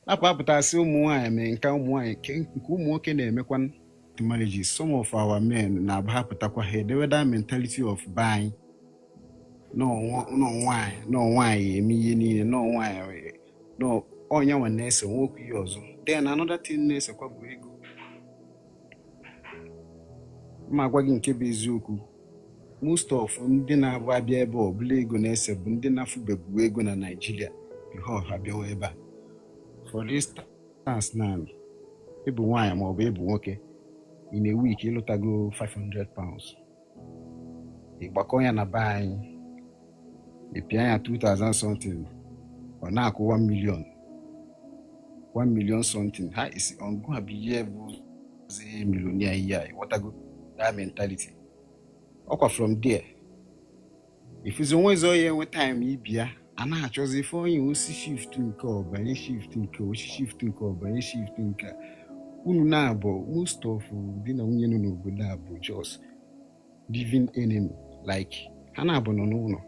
Lapụ apụtasị ụmụ nwaanyị mee nke ụmụ nwaanyị nke ụmụ nwoke na-emekwa marriages. Some of our men na-abụ ha pụtakwa, ha edewe that mentality of be anyị nọ nwaanyị eme ihe niile, nọ nwaanyị nọ onye nwa na-ese nwoke ihe ọzọ. Then another thing na-esekwa bụ ego. Ma agwa gị nke bụ eziokwu, most of ndị na-abụ abịa ebe ọ bụla ego na-ese bụ ndị na-afụbebu ego na Naịjirịa before ha bịawa ebe a. For instance, na ịbụ nwaanyị maọbụ ịbụ nwoke, in a week ịlụtago £500, ịgbakọ ya na be anyị, ịpịa ya 2000 something, ọ na-akwụ 1 million, 1 million something. Ha isi ọngụ ha bụ ihe bụ millionaire ihe a. Ịghọtago that mentality? Ọkwa from there ifuzi onwezi onye enwe time ibia a na-achọzi ife onye osi shift nke ọbanye shift nke osi shift nke ọbanye shift nke unu na-abụ. Most of di na nwunye nọ n'obodo a bụ just living enemy, like ha na-abụ nọ n'ụlọ,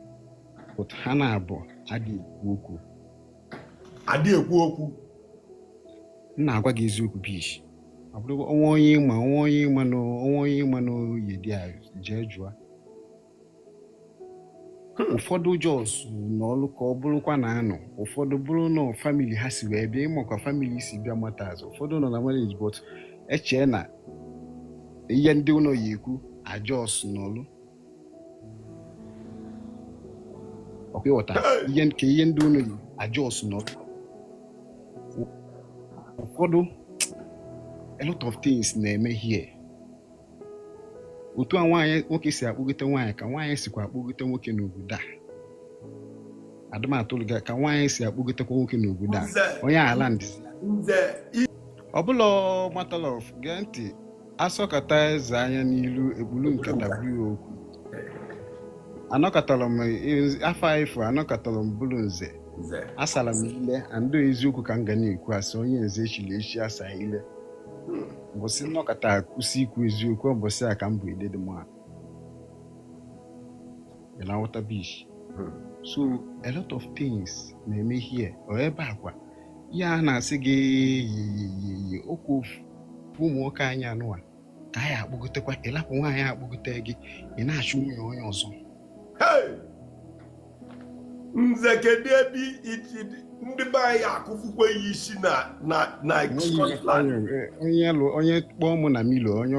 but ha na-abụ adịghị ekwu okwu. Adị ekwu okwu. M na-agwa gị eziokwu, bish ọ bụrụ onwe onye ịma, onwe onye ịma na onwe onye ịma na oyi dị a, jee jụọ. Ụfọdụ just n'ọlụ ka ọ bụrụkwa na anọ, ụfọdụ bụrụ na family ha si wee bịa, ịmakwa family si bịa matters. Ụfọdụ nọ na marriage, but echee na ihe ndị ụlọ ya ekwu, a just n'ọlụ ọkwa ịghọta ihe nke ihe ndị ụlọ yi, a just n'ọlụ. Ụfọdụ, a lot of things na-eme here. Otu a nwaanyị nwoke si akpọgote nwaanyị ka nwaanyị sikwa akpọgote nwoke n'obodo a. Adịmatụlụ ka nwaanyị si akpọgotekwa nwoke n'obodo a, onye ala ndị ọ bụla matter of. Gee ntị, asọkata eze anya n'ilu, ekpulu nkata buru okwu. Anọkọtara m afọ ifo, anọkọtara m bụrụ nze, asara m ile andụ. Eziokwu ka m ga na-ekwu, asị onye nze echiri echi asa ile. Mbọsị nnọkọta kwụsị ikwu eziokwu, mbọsị a ka m bụ edede m a. Ị na-aghọta, bish? So a lot of things na-eme here. Ọ ebe a kwa ihe a na-asị gị yiyiyiyi okwu ụmụ nwoke anyị anụwa ka anyị akpọgotekwa, ịlapụ nwaanyị akpọgote gị, ị na-achụ nwunye onye ọzọ. Nze, kedu ebe ndị be anyị akụfukwa ya isi na Scotland? Onye onye kpọọ mụ na milo, onye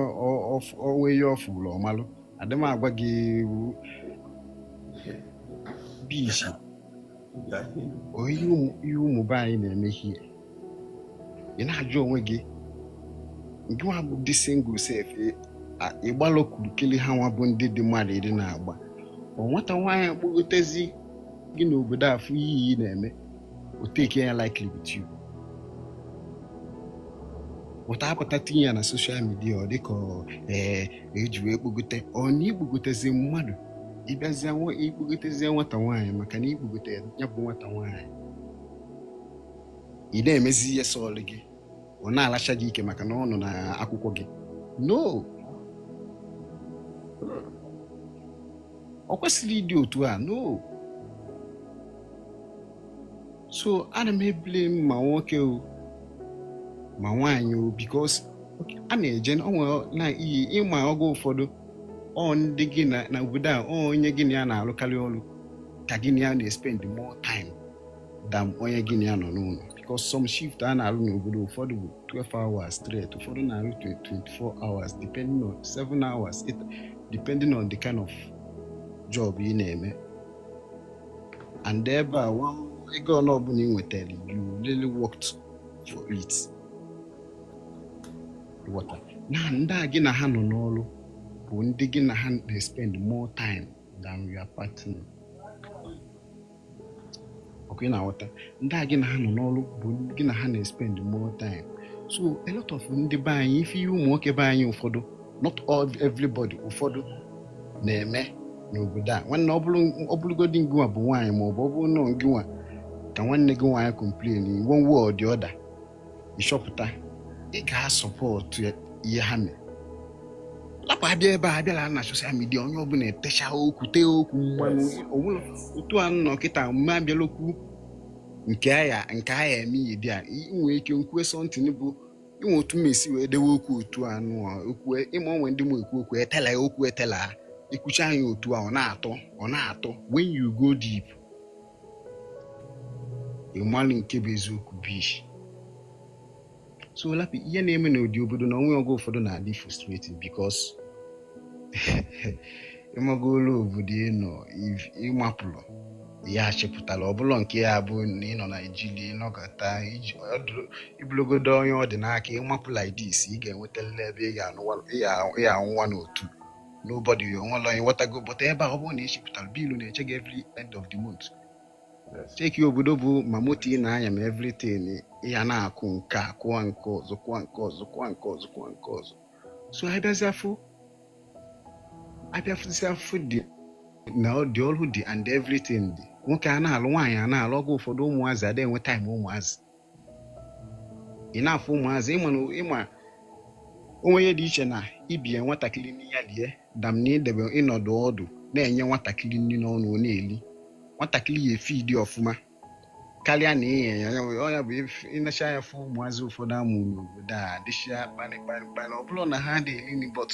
onwe ihe ọfụrụ ọmalụ adị m agwa gị, bishi ihe ụmụ be anyị na-eme here. Ị na-ajụ onwe gị, nke nwa bụ dị single sef, ịgbalọkwurukele ha nwa bụ ndị dị mmadụ ịdị na-agba. Ọ nwata nwaanyị kpọgotezi gị n'obodo a, fụ ihe ị na-eme, o take ya likely with you, pụta apụta tinye ya na social media, ọ dịka ee eji wee kpogote. Ọ na ikpogotezi mmadụ, ịbịazie ikpogotezie nwata nwaanyị, maka na ikpogote ya bụ nwata nwaanyị, ị na-emezi ihe sọọlụ gị, ọ na-alacha gị ike maka na ọ nọ na akwụkwọ gị. No, ọ kwesịrị ịdị otu a. No, so ana m eblame ma nwoke o ma nwaanyị o, because a na-eje onwe na iyi ịma oge ụfọdụ ọ ndị gị na obodo a, ọ onye gị na ya na-arụkarị ọrụ ka gị na ya na-espend more time than onye gị na ya nọ n'ụlọ, because some shift a na-arụ n'obodo, ụfọdụ bụ 12 hours straight, ụfọdụ na-arụ 24 hours, depending on 7 hours, 8, depending on the kind of job ị na-eme. And ebe a, ego ọnụ ọbụla ị nwetara, you really worked for it. Ịghọta na ndị a gị na ha nọ n'ọrụ bụ ndị gị na ha na-spend more time than your partner. Ọkwa ị na-aghọta? Ndị a gị na ha nọ n'ọrụ bụ ndị gị na ha na-spend more time. So a lot of ndị be anyị, ife ihe ụmụ nwoke be anyị ụfọdụ, not all, everybody, ụfọdụ na-eme n'obodo a, nwanne, ọ bụrụgodị ngịnwa bụ nwaanyị, ma ọ bụ ọ bụrụ na ngịnwa ka nwanne gị nwaanyị complain one way or the other, ịchọpụta ị ga-asupport ihe ha mere. Lapụ abịa ebe a, abịala na social media, onye ọbụla etecha okwu, tee okwu mmanụ. Onwere otu a nọ kịta, mma abịala okwu. Nke aya eme ihe dị a, ị nwee ike nkwue something bụ inwe otu m esi wee dewe okwu otu anụ a, okwu ịma onwe ndị m ekwu okwu etela ya, okwu etela ha, ikwucha anyị otu a, ọ na-atọ, ọ na-atọ. When you go deep, ịmalụ nke bụ eziokwu bish. So lapụ ihe na-eme n'ụdị obodo na onwe oge ụfọdụ na-adị frustrating because ịmagolo obodo ị nọ, ịmapụlụ ya achịpụtara ọbụla nke ya bụ na ị nọ Naijiria ịnọkọta ibụlogodo onye ọ dị n'aka ịmapụ like this, ị ga-enwetalele ebe ị ga-anwụwa n'otu nobody onwere ịghọtago. But ebe a, ọ bụrụ na ịchịpụtara, bill na-eche gị every end of the month. Cheki obodo bụ ma moto ị na-anya ma everything ya na-akụ nke a, kụọ nke ọzọ, kụọ nke ọzọ, kụọ nke ọzọ, kụọ nke ọzọ. So abịafụzi afụ dị na ọ dị ọrụ dị and everything dị. Nwoke a na-alụ, nwaanyị a na-alụ, ọgụ ụfọdụ ụmụazị ada enwe time. Ụmụazị ị na-afụ ụmụazị, ịma na ịma onwe ihe dị iche na ibie nwatakịrị nri ya lie dam na idebe ịnọdụ ọdụ na-enye nwatakịrị nri n'ọnụ ọ na-eli. Nwatakịrị ya efidi ọfụma karịa na inye ya ọ ya bụ ịnacha ya. Fụ ụmụazị ụfọdụ amụrụ n'obodo a dịcha kparị kparị kparị. Ọ bụrụ na ha dị nri, but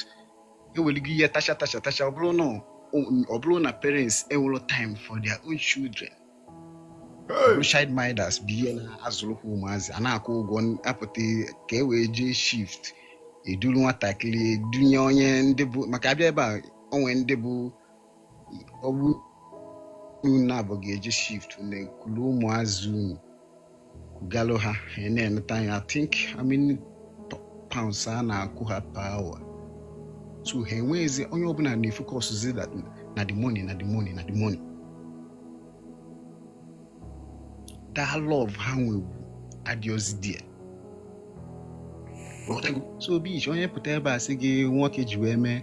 eweligo ihe tacha tacha tacha. Ọ bụrụ na parents enwero time for their own children. Hey! Bụ child minders bụ ihe na-azụrụ ha ụmụazị a na-akwụ ụgwọ apụta ka e wee jee shift, eduru nwatakịrị edunye onye ndị bụ maka abịa ebe a onwe ndị bụ ọbụ unu abụ ga-eje shift na-ekulu ụmụazị unu kugalụ ha, ha na-eneta anya. I think how many pounds a na-akwụ ha per hour, so ha enweghịzi onye ọbụla na-efocuszi na the money, na the money, na the money. That love ha nwewu adịghịzi there. Ghọtago? So bish, onye pụta ebe a sị gị nwoke ji wee mee,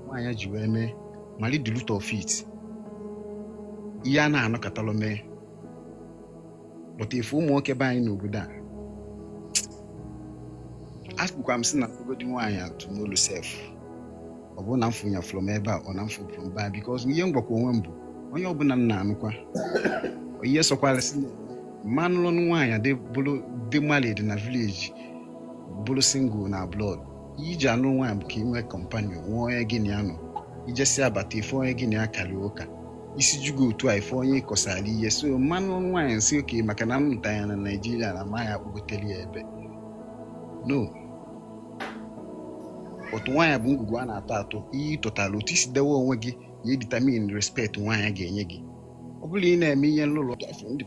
nwaanyị ji wee mee, mali the root of it. Ihe a na-anọkọtalụ mee, but ife ụmụ nwoke be anyị n'obodo a, asịkwa m sị na ogodi nwaanyị atụmolu sef, ọ bụrụ na m fụnyafụrụ m ebe a, ọ na m fụpụrụ m baa, because ihe m gwakwa onwe m bụ onye ọbụla m na-anụkwa ihe sọkwara sị na mmanụ lụnụ nwaanyị dị bụrụ dị married na village, bụrụ single na abroad. Ihe iji anụ nwaanyị bụ ka ị nwee companion, nwee onye gị na ya nọ ijesi abata, ife onye gị na ya karịa ụka isi jugo otu a, ife onye ịkọsara ihe. So mmanụ nwaanyị si oke maka na m nụta ya na Naijiria na amaghị akpọgotere ya ebe no otu nwaanyị bụ ngwugwu a na-atọ atọ. Ihe ị tụtara, otu isi dewe onwe gị ya determine respect nwaanyị ga-enye gị. Ọ bụrụ ị na-eme ihe nlụlụ ndị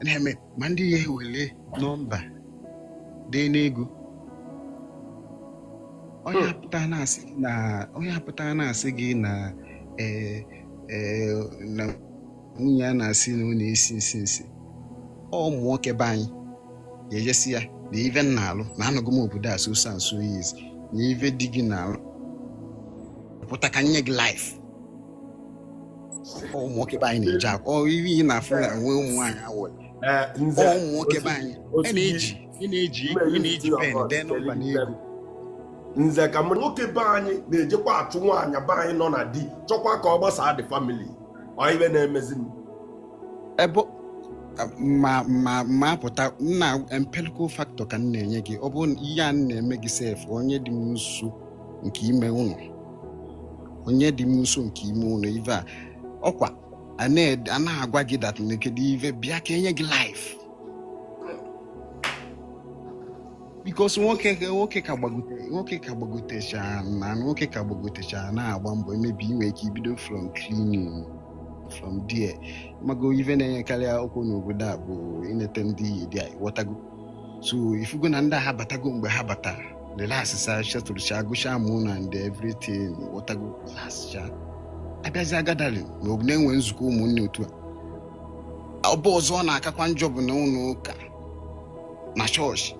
na-eme ma ndị ya ewele nọmba dee n'ego onye apụta na-asị gị na onye apụta na-asị gị na ee ee na nwunye ya na-asị na ọ na-esi nsi nsi. Ọ ụmụ nwoke be anyị ga-ejesi ya na ive m na-alụ na anọgo m obodo a so so and so years, na ive di gị na-alụ pụta ka nye gị life. Ọ ụmụ nwoke be anyị na-eje akwa ọ ihe ị na-afụ na nwe ụmụ nwaanyị awọ. Nze, ọ ụmụ nwoke be anyị ị na-eji ị na-eji pen dee nọmba n'ego. Nze, ka m nwoke be anyị na-ejekwa achụ nwaanyị be anyị nọ na di, chọkwa ka ọ gbasaa the family, ọ ibe na-emezi m. Ebe ma ma ma apụta nna, empirical factor ka m na-enye gị. Ọ bụrụ na ihe a m na-eme gị sef, onye dị m nso nke ime ụlọ, onye dị m nso nke ime ụlọ, ive a ọkwa a na-agwa gị that na kedu ive bịa ka enye gị life, because nwoke ka gbagotecha na nwoke ka gbagotecha na-agba mbọ emebi inwe ike ibido from cleaning from there. Mago ife na-enyekarị akwụkwọ n'obodo a bụ inete ndị iyi dị a, ịghọtago? So ifugo na ndị a ha batago, mgbe ha batara, relax sa shetụrụcha gụcha mụ na and everything, ịghọtago? Relax cha, abịazịa gathering ma ọ bụ na-enwe nzukọ ụmụnne otu a. Ọ bụ ọzọ ọ na-akakwa njọ bụ na ụlọ ụka na chọọchị,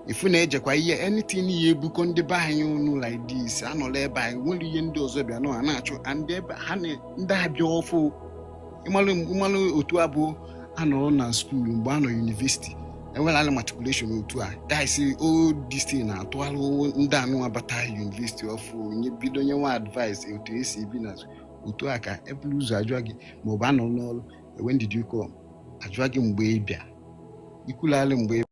ifu na-ejekwa ihe anything ya ebukọ ndị be anyị unu like this, anọla ebe anyị nwere ihe ndị ọzọ bịa nọ ha na-achụ and ebe ha ndị abịa ọfụ. Ịmalụ otu abụ anọrọ na school, mgbe a nọ university, enwere ala matriculation otu a, guys, all this thing na-atụgharị ndị anụ abata university ọfụ, nye bido nye nwa advice otu esi ebi na otu a, ka eburu ụzọ ajụọ gị ma ọ bụ anọ n'ọrụ, when did you come, ajụọ gị mgbe ị bịa. Ikwulalị mgbe.